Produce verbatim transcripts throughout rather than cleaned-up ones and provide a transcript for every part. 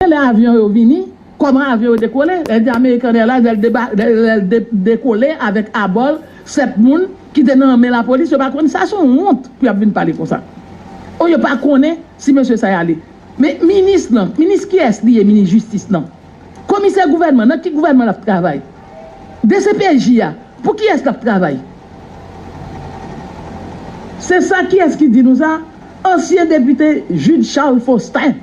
Lè avyon yo vini, kòman avyon yo dekole? Lè di American Airlines, lè l deba- lè- lè l de- dekole avèk abò l sèt moun ki te nan men lapolis, yo pa konn sa, se yon wont pou y ap vin pale konsa. O, yo pa konnen si mesye sa y ale. Men minis lan, minis kiyès li ye, minis jistis lan? Komisè gouvènman, nan ki gouvènman l ap travay? D C P J a, pou kiyès l ap travay? Se sa, kiyès ki di nou sa? Ansyen depite Jude Charles Faustin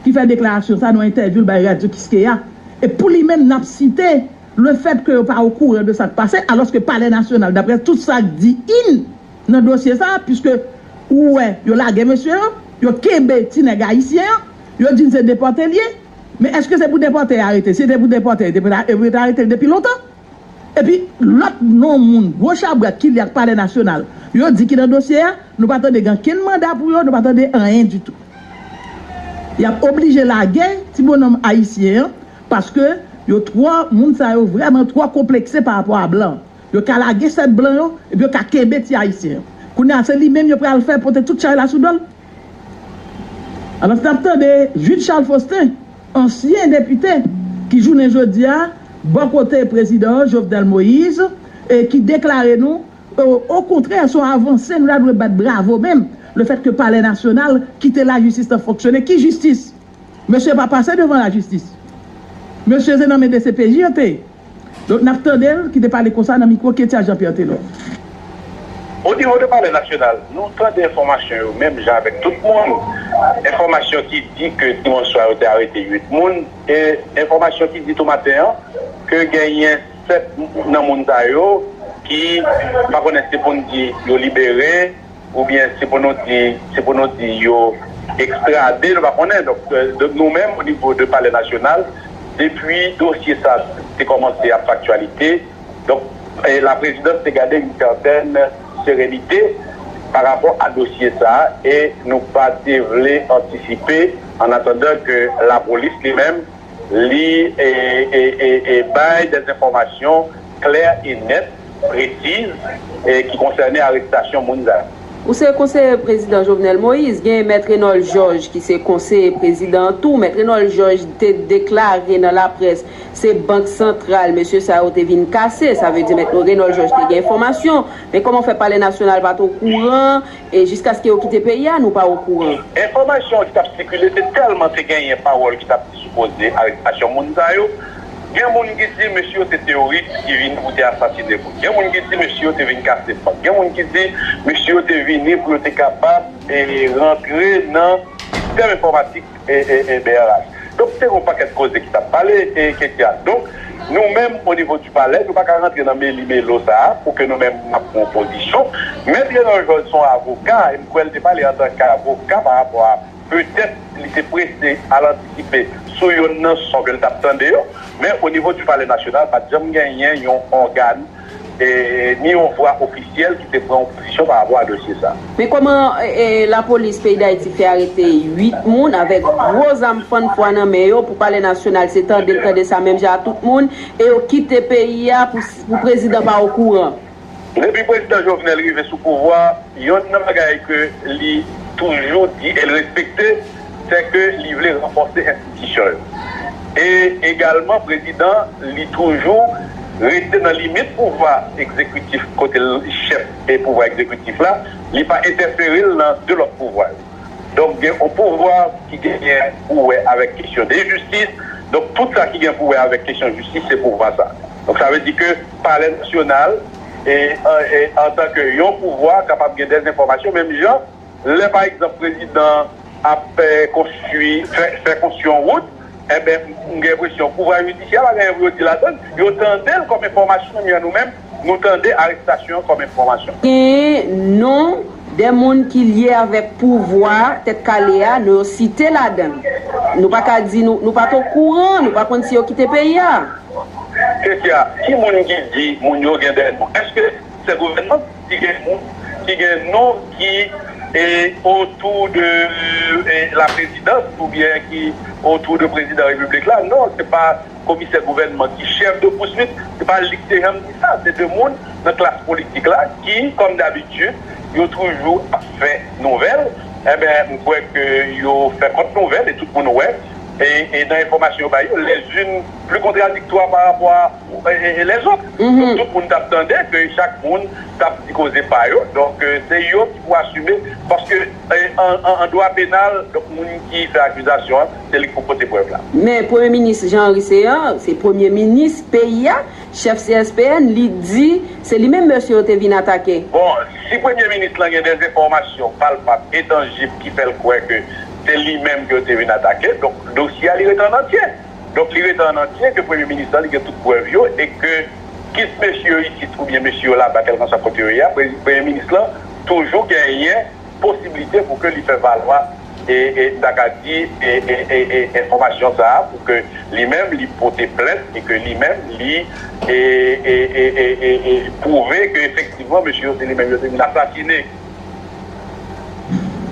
ki fè deklarasyon sa nan entèvyou l bay Radyo Kiskeya. E pou li menm, n ap site le fèt ke yo pa okouran de sa k pase, alòske Palè Nasyonal, daprè tout sa k di in nan dosye sa, piske ou wè, yo lage mesye an, yo kenbe ti nèg ayisyen an, yo di n se depòte l ye, men èske se pou depòte a arete? Si se te pou depòte, yo te pou ta- yo te arete l depi lontan. Epi, lòt non moun, gwo chabrak ki li ak Palè Nasyonal, yo di ki nan dosye a, nou pa tande gen kenn manda pou yo, nou pa tande anyen ditou. Y ap oblije lage ti bonòm ayisyen an, paske yo twò, moun sa yo vrèman twò konplekse pa rapò a blan. Yo ka lage sèt blan yo, epi yo ka kenbe ti ayisyen an. Kounye a, se li menm yo pral fè pote tout chay la sou do l. Alò, n ap tande Jude Charles Faustin, ansyen depite, ki jounen jodi a, bò kote prezidan an, Jovenel Moïse, e ki deklare nou, o, okontrè, se yon avanse, nou ta dwe bat bravo menm, le fèt ke Palè Nasyonal kite lajistis lan fonksyone. Ki jistis? Mesye pa pase devan lajistis. Mesye se nan men D C P J yo te ye. Donk, n ap tande l ki te pale konsa nan mikwo Ketia Jean Pierre Telor. O nivo de Palè Nasyonal, nou tande enfòmasyon yo menm jan avèk tout moun. Enfòmasyon ki di ke dimanch swa yo te arete uit moun, e enfòmasyon ki di tou maten an ke genyen sèt nan moun sa yo ki, m pa konnen si se pou n di yo libere, oubyen se pou nou di, se pou nou di yo ekstrade, nou pa konnen. Donk, euh, donk nou menm, o nivo de Palè Nasyonal, depi dosye sa te kòmanse ap fè aktyalite, donk, e la prezidans te gade yon sètèn serenite pa rapò a dosye sa, e nou pa te vle antisipe, an atandan ke lapolis li menm, li, e, e, e, e bay des enfòmasyon klè e nèt, presiz, e ki konsène arestasyon moun sa yo. Ou se konseye prezidan Jovenel Moïse, gen Mèt Renold Georges ki se konseye prezidan an tou. Mèt Renold Georges te deklare nan laprès se Bank Santral mesye sa yo te vin kase. Sa vle di Mèt Renold Georges te gen enfòmasyon. Men kòman fè Palè Nasyonal pa t okouran, e jiskaske yo kite peyi a, nou pa okouran? Enfòmasyon ki t ap sikile te tèlman te genyen pawòl ki t ap di sou koze arestasyon moun sa yo. Gen moun ki di mesye yo se teworis ki vini pou te asasine moun. Gen moun ki di mesye yo te vin kase bank. Gen moun ki di mesye yo te vini pou yo te kapab, e, rantre nan sistèm enfòmatik, e, e, e, B R H. Donk, se yon pakèt koze ki t ap pale, e, Ketia. Donk, nou menm, o nivo di palè, nou pa ka rantre nan meli melo sa a, pou ke nou menm n ap pran pozisyon. Mèt Renold Georges se yon avoka, e m kwè l te pale antanke avoka pa rapò a petèt li te prese al antisipe sou youn nan son ke l t ap tande yo. Men o nivo di Palè Nasyonal, pa t janm genyen yon ògàn, e, ni yon vwa ofisyèl ki te pran yon pozisyon pa rapò a dosye sa. Men kòman, e, e, lapolis peyi Dayiti fè arete uit moun avèk gwo zam fann fwa nan men yo, pou Palè Nasyonal se tande l tande sa menm jan a tout moun, e yo kite peyi a pou, pou prezidan pa okouran? Depi prezidan Jovenel rive sou pouvwa, yonn nan bagay ke li toujou di e l respekte, se ke li vle ranfòse enstitisyon yo. E egalman, prezidan, li toujou rete nan limit pouvwa egzekitif, kote l chèf e pouvwa egzekitif la, li pa entèfere l nan de lòt pouvwa yo. Donk, gen yon pouvwa ki genyen pou wè avèk kesyon de jistis. Donk, tout sa ki gen pou wè avèk kesyon jistis, se pouvwa sa. Donk, sa vle di ke Palè Nasyonal, e, e, antanke yon pouvwa, kapab gen dèzenfòmasyon, menm jan, lè, pa egzanp, prezidan ap, e, konstwi, fè, fè konstwi yon wout, enben, m gen enpresyon pouvwa jidisyè pa gen anyen pou yo di ladan l. Yo tande l kòm enfòmasyon, men nou menm, nou tande arestasyon an kòm enfòmasyon. Gen non de moun ki lye avèk pouvwa Tèt Kale a, nou yo site ladan l. Nou pa ka di nou, nou pa t okouran, nou pa konn si yo kite peyi a. Kesyon, ki moun ki di moun yo gen de non? Èske se gouvènman ki gen moun, ki gen non ki, e, otou de, e, la prezidans oubyen ki otou de prezidan repiblik la? Non, se pa komisè gouvènman ki chèf de pouswit, se pa li ki te janm di sa. Se de moun nan klas politik la ki, kòm dabitid, yo toujou ap fè nouvèl. Enben, m kwè ke yo fè kont nouvèl e tout moun wè e, e nan enfòmasyon yo bay yo, les unes plus contradictoires par rapport à e, e, e lèzòt. Donk, tout moun t ap tande ke chak moun t ap di koze pa yo. Donk, e, se yo ki pou asime, paske, e, an, an, an dwa penal, donk, moun ki fè akizasyon an, se li ki pou pote prèv la. Men Premye Minis Jean Henry Céant, se Premye Minis peyi a, chèf C S P N, li di se li menm mesye yo te vin atake. Bon, si Premye Minis lan gen de enfòmasyon palpab e tanjib ki fè l kwè ke se li menm ke yo te vin atake, donk, dosye a li rete an antye. Donk, li rete an antye ke Premye Minis lan, li gen tout prèv yo e ke kit mesye yo isit oubyen mesye yo laba, kèlkanswa kote yo ye a, pre- Premye Minis lan toujou genyen posiblite pou ke li fè valwa e, e, m ta ka di, e, e, e, e, enfòmasyon sa a, pou ke li menm li pote plent e ke li menm li e, e, e, e, e, e pwouve ke efektivman mesye yo se li menm yo te vin asasine.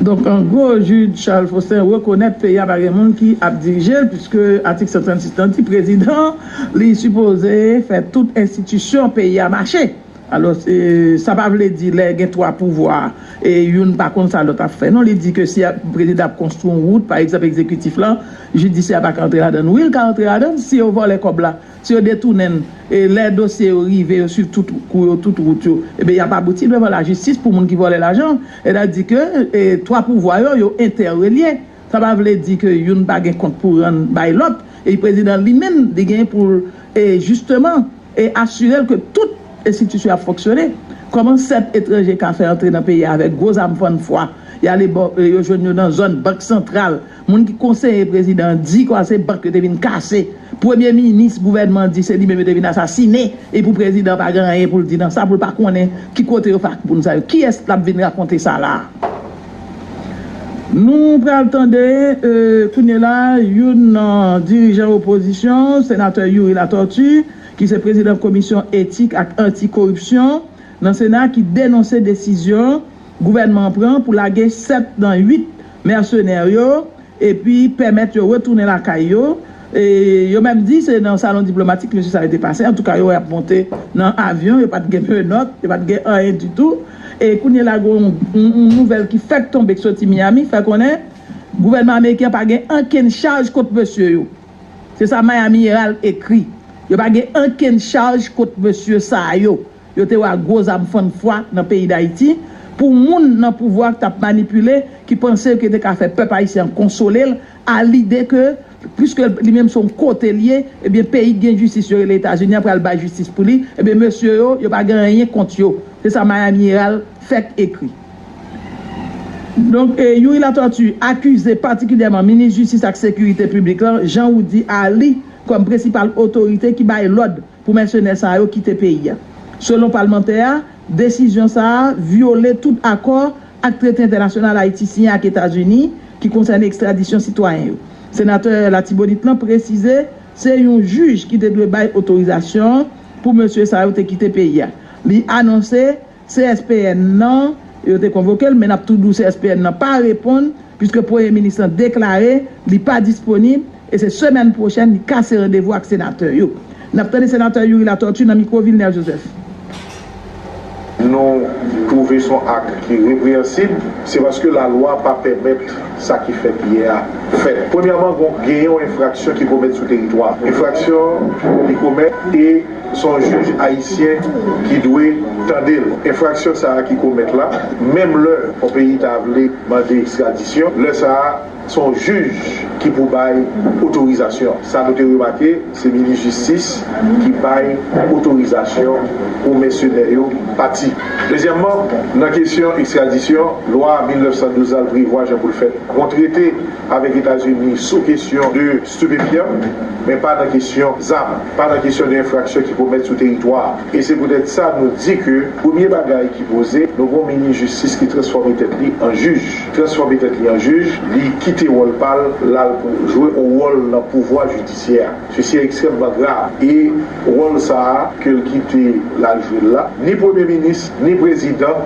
Donk, an gwo, jij Charles Faustin rekonèt peyi a pa gen moun ki ap dirije l, piske atik san trannsis lan di prezidan li sipoze fè tout enstitisyon peyi a mache. Alò, e, sa pa vle di lè gen twa pouvwa, e youn pa konn sa lòt ap fè. Non, li di ke si prezidan ap konstwi yon wout, pa egzanp, egzekitif lan, jidisyè a pa ka antre ladan l. Wi, l ka antre ladan l si yo vòlè kòb la. Si yo detounen l, e lè dosye yo rive yo swiv tout kou yo, tout wout yo, ebyen y ap abouti devan lajistis pou moun ki vòlè lajan. Sètadi ke e, twa pouvwa yo, yo entèrelye. Sa pa vle di ke youn pa gen kont pou rann bay lòt. E prezidan li menm, li gen pou l e, jisteman e, asire l ke tout enstitisyon ap fonksyone. Kòman sèt etranje ka fè antre nan peyi a avèk gwo zam fann fwa? Y ale bò, e, yo jwenn yo nan zòn Bank Santral. Moun ki konseye prezidan an di kwa se bank yo te vin kase. Premye minis gouvènman an di se li menm yo te vin asasine epi prezidan pa gen anyen pou l di nan sa, pou l pa konnen ki kote yo fè ak moun sa yo. Kiyès l ap vin rakonte sa la a? Nou pral tande e, kounye la youn nan dirijan opozisyon, senatè Youri Latortue, ki se prezidan komisyon etik ak anti-koripsyon nan Sena, ki denonse desizyon gouvènman an pran pou lage sèt nan uit mèsenè yo epi pèmèt yo retounen lakay yo. E yo menm di se nan salon diplomatik mesye sa yo te pase. Antouka, yo wè y ap monte nan avyon, yo pa t gen menòt, yo pa t gen anyen ditou. E kounye la, gen yon, yon, yon nouvèl ki fèk tonbe, ki soti Miami, fè konnen gouvènman ameriken an pa gen ankenn chaj kont mesye yo. Se sa Miami Herald ekri. Yo pa gen ankenn chaj kont mesye sa yo. Yo te wè ak gwo zam fann fwa nan peyi Dayiti. Pou moun nan pouvwa k t ap manipile, ki panse ke te ka fè pèp ayisyen an konsole l a lide ke, piske li menm se yon kote l ye, ebyen, peyi k gen jistis yo rele Etazini an pral bay jistis pou li, ebyen, mesye yo, yo pa gen anyen kont yo. Se sa Miami Herald fèk ekri. Donk, e, Youri Latortue akize patikilyèman minis jistis ak sekirite piblik lan, Jean Roudy Arly, kòm prensipal otorite ki bay lòd pou mèsenè sa yo kite peyi a. Selon palmantè a, desizyon sa a vyole tout akò ak trete entènasyonal Ayiti siyen ak Etazini ki konsène ekstradisyon sitwayen yo. Senatè Latibonit lan presize se yon jij ki te dwe bay otorizasyon pou mesye sa yo te kite peyi a. Li anonse C S P N nan, yo te konvoke l, men n ap tou di w C S P N nan pa reponn, piske Premye Minis lan deklare li pa disponib, e se semèn pwochèn li kase randevou ak senatè yo. N ap tande senatè Youri Latortue nan mikwo Vilnè Joseph. Nou twouve se yon ak ki repreyansib, se paske lalwa pa pèmèt sa ki fèt yè a fèt. Premyèman, gen yon enfraksyon ki komèt sou teritwa. Enfraksyon li komèt e se yon jij ayisyen ki dwe tande l. Enfraksyon sa a ki komèt la, menm lè yon peyi ta vle mande ekstradisyon, lè sa a, se yon jij ki pou bay otorizasyon. Sa nou te remake, se minis jistis ki bay otorizasyon pou mèsenè yo pati. Dezyèmman, nan kesyon ekstradisyon, lwa mil nèf san douz la prevwa jan pou l fèt. Gon trete avèk Etazini sou kesyon de stipefyan, men pa nan kesyon zam, pa nan kesyon de enfraksyon ki komèt sou teritwa a. E se poutèt sa nou di ke premye bagay ki poze, nou gon minis jistis ki transfòme tèt li an jij. Transfòme tèt li an jij, li kite wòl pa l, l al jwe yon wòl nan pouvwa jidisyè a. Sesi ekstrèmman grav. E wòl sa a ke l kite l al jwe l la, ni premye minis, ni prezidan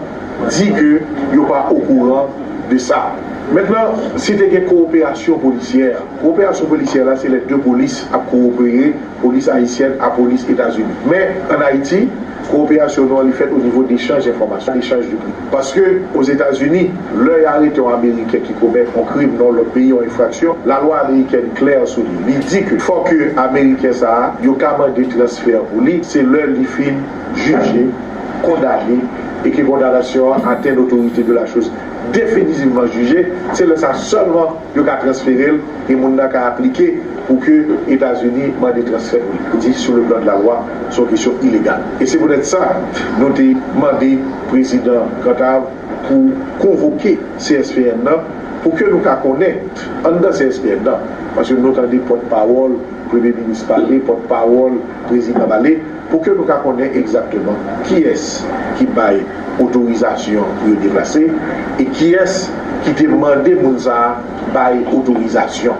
di ke yo pa okouran de sa. Mentnan, si te gen kowoperasyon polisyè, kowoperasyon polisyè la, se lè de polis ap kowopere, polis ayisyèn ak polis Etazini. Men, ann Ayiti, Kowoperasyon nou an, li fèt o nivo dechanj enfòmasyon, dechanj de pri. Paske, Ozetazini, lè y arete yon Ameriken ki komèt yon krim nan yon lòt peyi, yon enfraksyon, lalwa amerikèn klè sou li. Li di ke fò ke Ameriken sa a, yo ka mande transfè pou li, se lè li fin jije, kondane, e ke kondanasyon an atenn otorite de la choz definitivman jije, se lè sa sèlman yo ka transfere l e moun nan ka aplike pou ke Etazini mande transfè pou li. Li di, sou le plan de la lwa, se yon kesyon ilegal. E se poutèt sa, nou te mande prezidan Cantave pou konvoke C S P N nan, pou ke nou ka konnen, anndan C S P N nan, paske nou tande pòtpawòl premye minis pale, pòtpawòl prezidan pale, pou ke nou ka konnen egzakteman kiyès ki bay otorizasyon pou yo deplase e kiyès ki te mande moun sa a bay otorizasyon.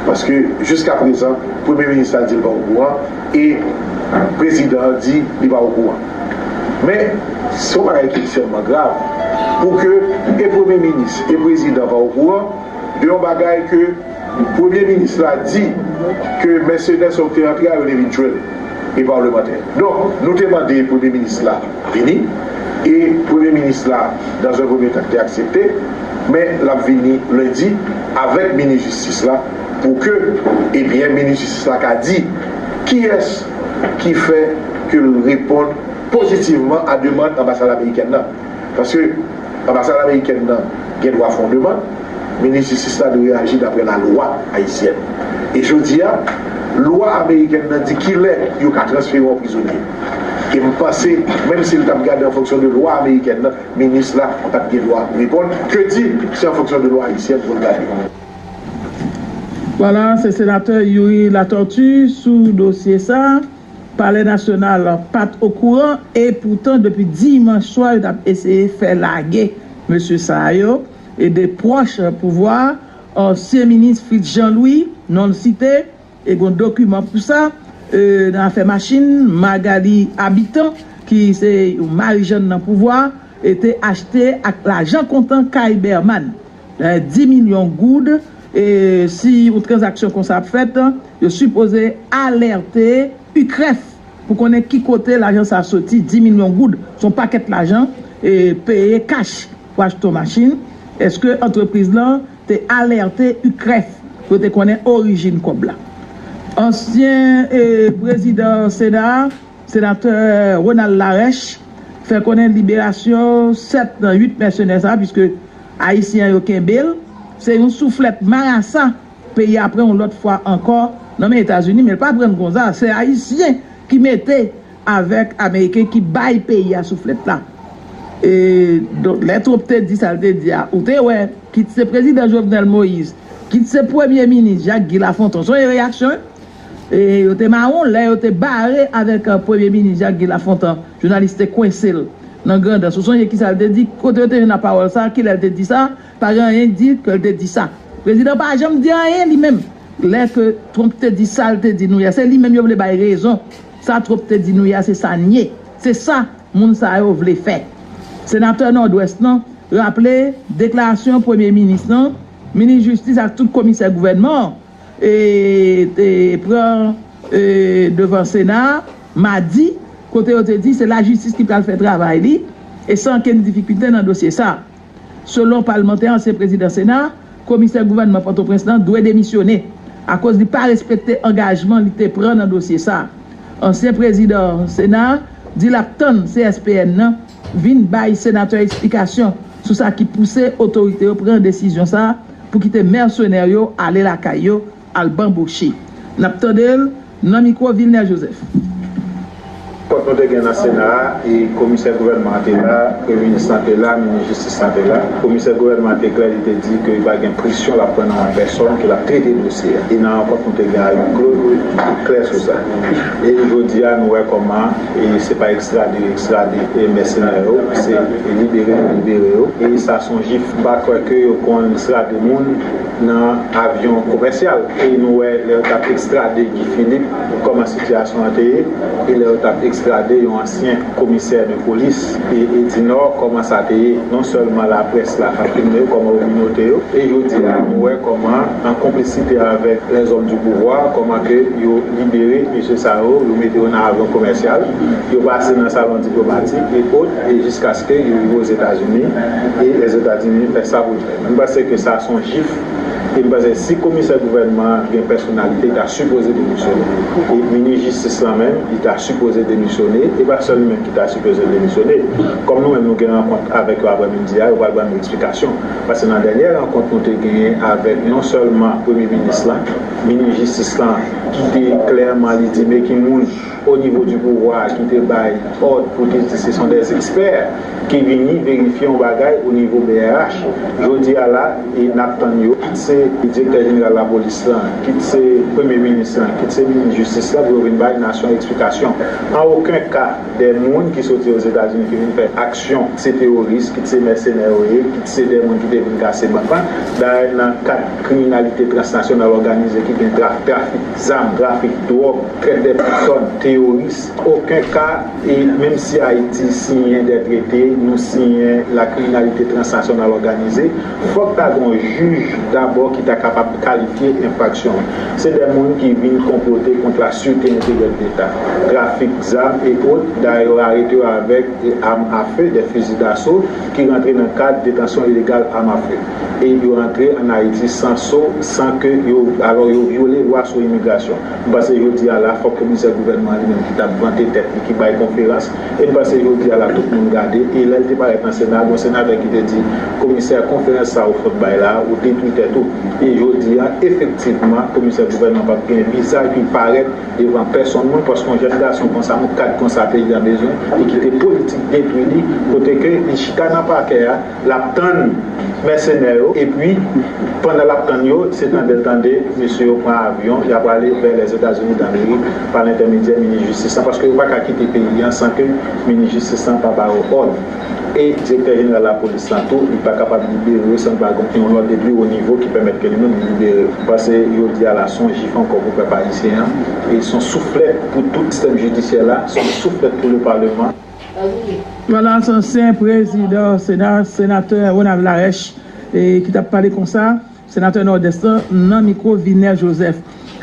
Paske jiska prezan, premye minis la di l pa okouran e prezidan an di li pa okouran. Men, se yon bagay ki ekstrèmman grav pou ke e premye minis e prezidan pa okouran de yon bagay ke premye minis la di ke mèsenè sa yo ki te rantre a, yo te vin jwenn e palmantè. Donk, nou te mande premye minis la vini, e premye minis la, dans un premier temps, te aksepte, men l ap vini lendi avèk minis jistis la pou ke, ebyen, minis jistis la ka di kiyès ki fè ke l reponn pozitivman a demann anbasad amerikèn nan. Paske anbasad amerikèn nan gen dwa fè yon demann, minis jistis la dwe reyaji daprè lalwa ayisyèn. E jodi a, lwa amerikèn nan di kilè yo ka transfere yon prizonye. E m panse, menm si l t ap gade an fonksyon de lwa amerikèn nan, minis la pa t gen dwa reponn, ke di, se an fonksyon de lwa ayisyèn pou l gade. Vwala, se senatè Youri Latortue sou dosye sa. Palè Nasyonal pa t okouran e poutan depi dimanch swa yo t ap eseye fè lage mesye sa yo e de pwòch pouvwa, ansyen minis Fritz Jean Louis, non l site, e gen yon dokiman pou sa, e nan afè machin, Magalie Habitant, ki se yon marijàn nan pouvwa, e te achte ak lajan kontan kay Berman. Dis milyon goud, e si yon tranzaksyon konsa ap fèt, yo sipoze alète UCREF pou konnen ki kote lajan sa soti, dis milyon goud, se yon pakèt lajan, e peye kach pou achte yon machin. Èske antrepriz lan te alète UCREF pou yo te konnen orijin kòb la? Ansyen e prezidan Sena, senatè Ronald Larèche, fè konnen liberasyon sèt nan uit mèsenè sa, piske ayisyen yo kenbe l, se yon souflèt marasa peyi a pran yon lòt fwa ankò nan men Etazini, men l pa pran l konsa, se ayisyen ki mete avèk ameriken ki bay peyi a souflèt la. E donk lè Trump te di sa l te di a, ou te wè, kit se prezidan Jovenel Moïse, kit se premye minis Jacques Guy Lafontant, sonje reyaksyon wi. E yo te mawon lè yo te bare avèk premye minis Jacques Guy Lafontant, jounalis te kwense l nan Grandans. Ou sonje kisa l te di? Kote yo te jwenn lapawòl sa? Kilè l te di sa? Pa gen anyen k di ke l te di sa. Prezidan pa janm di anyen li menm. Lè ke Trump te di sa l te di nou yè, se li menm yo vle bay rezon. Sa Trump te di nou yè, se sa n ye. Se sa moun sa yo vle fè. Senatè Nòdwès lan raple deklarasyon premye minis lan, minis jistis ak tout komisè gouvènman an e te pran e devan Sena a madi, kote yo te di se lajistis ki pral fè travay li e san okenn difikilte nan dosye sa. Selon palmantè, ansyen prezidan Sena, komisè gouvènman Pòtoprens lan dwe demisyone akoz li pa respekte angajman li te pran nan dosye sa. Ansyen prezidan Sena di l ap tann C S P N nan vin bay senatè eksplikasyon sou sa ki pouse otorite yo pran desizyon sa pou kite mèsenè yo ale lakay yo al banboche. N ap tande l nan mikwo Vilner Joseph. Kont nou te gen nan Sena a, e komisè gouvènman an te la, premye minis lan te la, minis jistis lan te la. Komisè gouvènman an te klè, li te di ke li pa gen presyon l ap pran nan yon pèsòn, ke l ap trete dosye a. E nan rankont nou te gen a huis clos, li te klè sou sa. E jodi a, nou wè kòman e se pa ekstrade yo ekstrade e mèsenè yo, se libere yo libere yo. E sa se yon jif. M pa kwè ke yo konn ekstrade moun nan avyon komèsyal. E nou wè lè yo t ap ekstrade Guy Philippe, kòman sitiyasyon an te ye, e lè yo t ap Gade yon ansyen komisè de polis e, e di Nò, kòman sa te ye. Non sèlman laprès la ap filme yo, kòman yo menote yo, e jodi a nou wè kòman, an konplisite avèk lèzòm di pouvwa, kòman ke yo libere mesye sa yo, yo mete yo nan avyon komèsyal, yo pase nan salon diplomatik e ot, e jiskaske yo rive Ozetazini, e Lèzetazini fè sa pou l fè. Mwen panse ke sa se yon jif. E m panse si komisè gouvènman an gen pèsonalite, li ta sipoze demisyone. E minis jistis lan menm, li ta sipoze demisyone. E pa sèl li menm ki ta sipoze demisyone. Kòm nou menm nou gen rankont avèk yo aprè midi a, yo pral ban nou eksplikasyon. Paske nan dènyè rankont nou te genyen avèk non sèlman premye minis lan, minis jistis lan ki te klèman li di men ki moun o nivo di pouvwa ki te bay òd pou te di se son dè ekspè ki vini verifye yon bagay o nivo B R H. Jodi a la, e n ap tann yo, kit se direktè jeneral lapolis lan, kit se premye minis lan, kit se minis jistis lan, pou yo vin bay nasyon eksplikasyon. An okenn ka, de moun ki soti Ozetazini ki vin fè aksyon, se teworis, kit se mèsenè yo ye, kit se de moun ki te vin kase bank lan. Dayè, nan kad kriminalite transnasyonal òganize ki gen traf-, trafik zam, trafik dwòg, trèt de pèsòn, teworis, okenn ka, e menm si Ayiti siyen de trete, nou siyen la kriminalite transnasyonal òganize, fòk ta gen yon jij dabò ki ta kapab kalifye enfraksyon an. Se de moun ki vin konplote kont la sirete enteryè de Leta, trafik zam e ot, dayè yo arete yo avèk, e, am afe, de fizi daso, ki rantre nan kad detansyon ilegal am afe. E yo rantre ann Ayiti san so, san ke yo, alò yo vyole lwa sou imigrasyon. M panse jodi a la, fòk komisè gouvènman an li menm ki t ap vante tèt li, ki bay konferans. E m panse jodi a la, tout moun gade. E lè l te parèt nan Sena, gen yon senatè ki te di, komisè, konferans sa ou sot bay la, ou detwi tèt ou. E jodi a, efektivman, komisè gouvènman p ap gen vizaj pou l parèt devan pèsonn moun, paske yon jèn gason konsa, yon kad konsa peyi a bezwen, li kite politik detwi li, kote ke li chita nan pakè a, l ap tann mèsenè yo, epi pandan l ap tann yo, se tande l tande mesye yo pran avyon, y ap ale vè Lèzetazini Damerik pa lentèmedyè minis jistis lan, paske yo pa ka kite peyi an san ke minis jistis lan pa ba yo òd. E direktè jeneral lapolis lan tou, li pa kapab libere yo san pa gen yon lòd de pli wo nivo ki pèmèt ke li menm li libere yo. M panse jodi a la, se yon jif ankò pou pèp ayisyen an, e se yon souflèt pou tout sistèm jidisyè la, se yon souflèt pou le paleman. Vwala, se ansyen prezidan Sena, senatè Ronald Larèche, e, ki t ap pale konsa, senatè Nòdès lan, nan mikwo Vinè Joseph.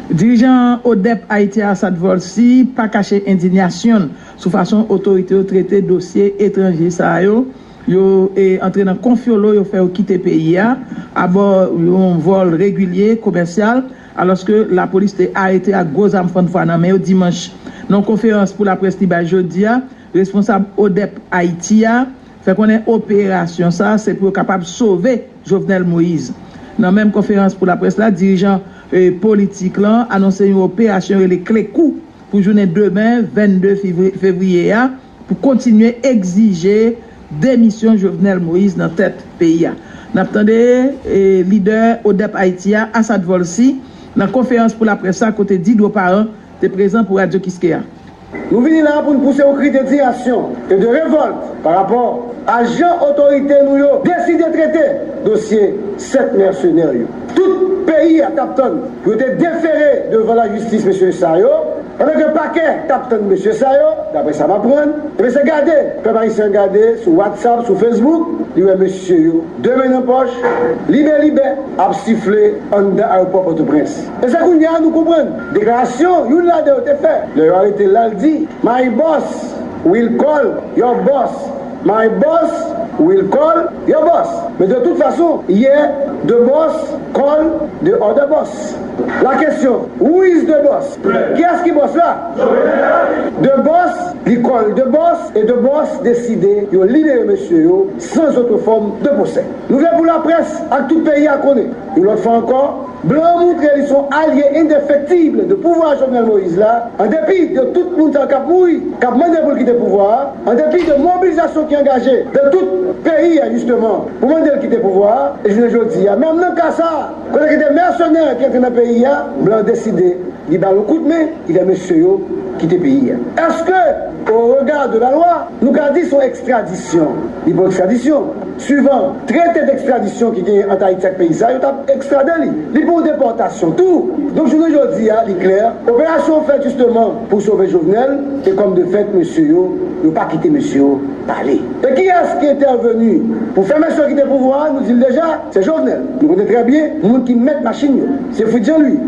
Dirijan ODEP Ayiti a, Assad Volcy, pa kache endinyasyon l sou fason otorite yo trete dosye etranje sa yo. Yo, e, antre nan konfyolo, yo fè yo kite peyi a, abò yon vòl regilye, komèsyal, alòske lapolis te arete ak gwo zam fannfwa nan men yo dimanch. Nan yon konferans pou laprès li bay jodi a, responsab ODEP Ayiti a fè konnen operasyon sa a se pou yo kapab sove Jovenel Moïse. Nan menm konferans pou laprès la, dirijan, e, politik lan anonse yon operasyon rele Klekou pou jounen demen, vennde fevri-, fevriye a, pou kontinye egzije demisyon Jovenel Moïse nan tèt peyi a. N ap tande, e, lidè ODEP Ayiti a, Assad Volcy, nan konferans pou laprès la, kote Didro Parent te prezan pou Radyo Kiskeya. Nou vini la pou n pouse yon kri de diyasyon e de revòlt pa rapò a jan otorite nou yo deside trete dosye sèt mèsenè yo. Tout peyi a t ap tann pou yo te defere devan lajistis mesye sa yo, pandan ke pakè t ap tann mesye sa yo, daprè sa m aprann. Ebyen, se gade, pèp ayisyen an gade sou WhatsApp, sou Facebook, li wè mesye yo, de men nan pòch, libelibè, ap sifle anndan ayewopò Pòtoprens. E se kounye a nou konprann deklarasyon youn ladan yo te fè. Lè yo arete l la, l di, "My boss will call your boss. My boss will call your boss." Men de tout fason, yè, the boss call the other boss. La question, who is the boss? Kiyès ki boss la? The boss, li call the boss, e the boss deside yo libere mesye yo san zòt fòm de pwosè. Nou vle pou laprès ak tout peyi a konnen, yon lòt fwa ankò, blan an montre li se yon alye endefektib de pouvwa Jovenel Moïse la, an depi de tout moun sa yo k ap mouri, k ap mande pou l kite pouvwa a, an depi de mobilizasyon ki angaje de tout peyi a, jisteman, pou mande l kite pouvwa a, e jounen jodi a, menm nan ka sa a, kote gen de mèsenè ki antre nan peyi a, blan an deside Li ba l yon kout men, li fè mesye yo kite peyi a. Èske, au regard de la loi, nou ka di se yon ekstradisyon? Li pa yon ekstradisyon. Suivan trete dekstradisyon ki genyen ant Ayiti ak peyi sa, yo t ap ekstrade li. Li pa yon depòtasyon tou. Donk, jounen jodi a, li klè, operasyon fèt jisteman pou sove Jovenel, e kòm de fèt, mesye yo, yo pa kite mesye yo pale. E kiyès ki entèveni pou fè mesye yo kite pouvwa a? Nou di l deja, se Jovenel. Nou konnen trè byen moun ki mèt machin yo. Se Fritz Jean Louis,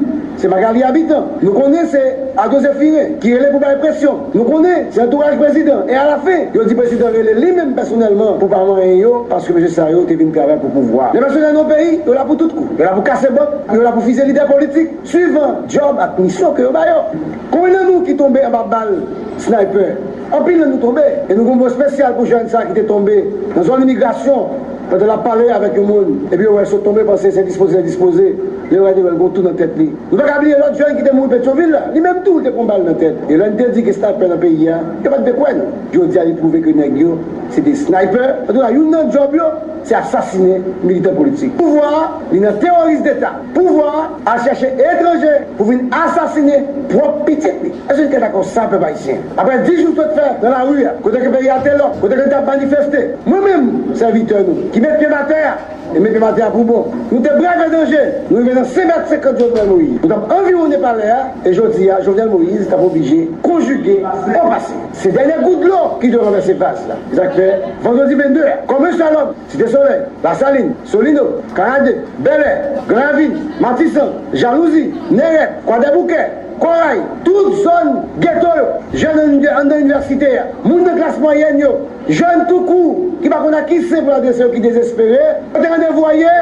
se Magalie Habitant. Nou konnen se Ado Zéphirin ki rele pou bay presyon. Nou konnen se antouraj prezidan. E alafen, yo di prezidan rele li menm pèsonèlman pou pa manyen yo, paske mesye sa yo te vin travay pou pouvwa. Lè mesye nan yon peyi, yo la pou tout kou. Yo la pou kase bank, yo la pou fizye lidè politik, suivan djòb ak misyon ke yo ba yo. Konbyen nan nou ki tonbe anba bal sniper? Anpil nan nou tonbe, e nou gen yon mo espesyal pou jèn sa ki te tonbe nan zòn imigrasyon, pandan l ap pale avèk yon moun, epi yo wè l sot tonbe, panse se dispoze, se dispoze, lè yo gade, yo wè l gen yon tou nan tèt li. Nou pa ka bliye lòt jèn ki te mouri Petyonvil la, li menm tou, li te pran bal nan tèt. E lè n te di gen sniper nan peyi a, yo pa t vle kwè nou. Jodi a, li pwouve ke nèg yo, se de sniper. Antouka, youn nan djòb yo, se asasinen militan politik. Pouvwa a, li nan teworis deta. Pouvwa a al chèche etranje pou vin asasinen pwòp pitit li. Èske n ka dakò sa, pèp ayisyen? Apre dis jou sot fè nan lari a, kote ke peyi a te lòk, kote ke n t ap manifeste, mwen menm, sèvitè nou, ki met pye m atè a, e met pye m atè a pou bon, nou te brave danje, nou rive nan senk mèt senkant Jovenel Moïse. Nou t ap anviwonnen palè a, e jodi a, Jovenel Moïse t ap oblije konjige o pase. Se dènye gout dlo ki dwe ranvèse vaz la. Se sa k fè, vandredi vennde a, kòm yon sèl òm, Site Solèy, Lasalin, Solino, Kanadep, Bèlè, Gran Ravin, Matisan, Jalouzi, Nèrèt, Kwadèboukè, Koray, tout zòn geto yo, jèn anndan inivèsite a, moun nan klas mwayèn yo, jèn toukou ki pa konn a ki sen pou l adrese yo, ki dezespere, kote randevou a ye?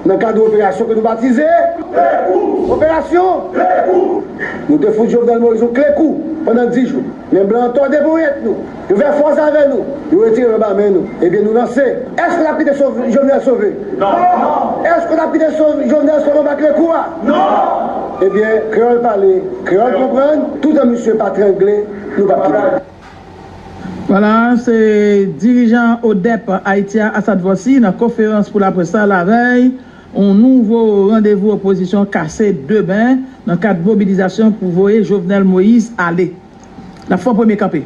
Nan kad operasyon ke nou batize Operasyon Klekou. Nou te fout Jovenel Moïse yon klekou pandan dis jou. Men blan an tòde ponyèt nou. Yo fè fòs avè nou. Yo retire yo anba men nou. Ebyen, nou lanse. Èske n ap kite sov-, Jovenel sove? Non. Èske n ap kite sov-, Jovenel sove anba klekou a? Non. Ebyen, kreyòl pale, kreyòl konprann. Toutan misye pa trangle, nou p ap kite. Vwala, se dirijan ODEP Ayiti a, Assad Voici, nan konferans pou laprès la lavèy yon nouvo randevou opozisyon kase demen nan kad mobilizasyon pou voye Jovenel Moïse ale. N ap fè yon premye kanpe.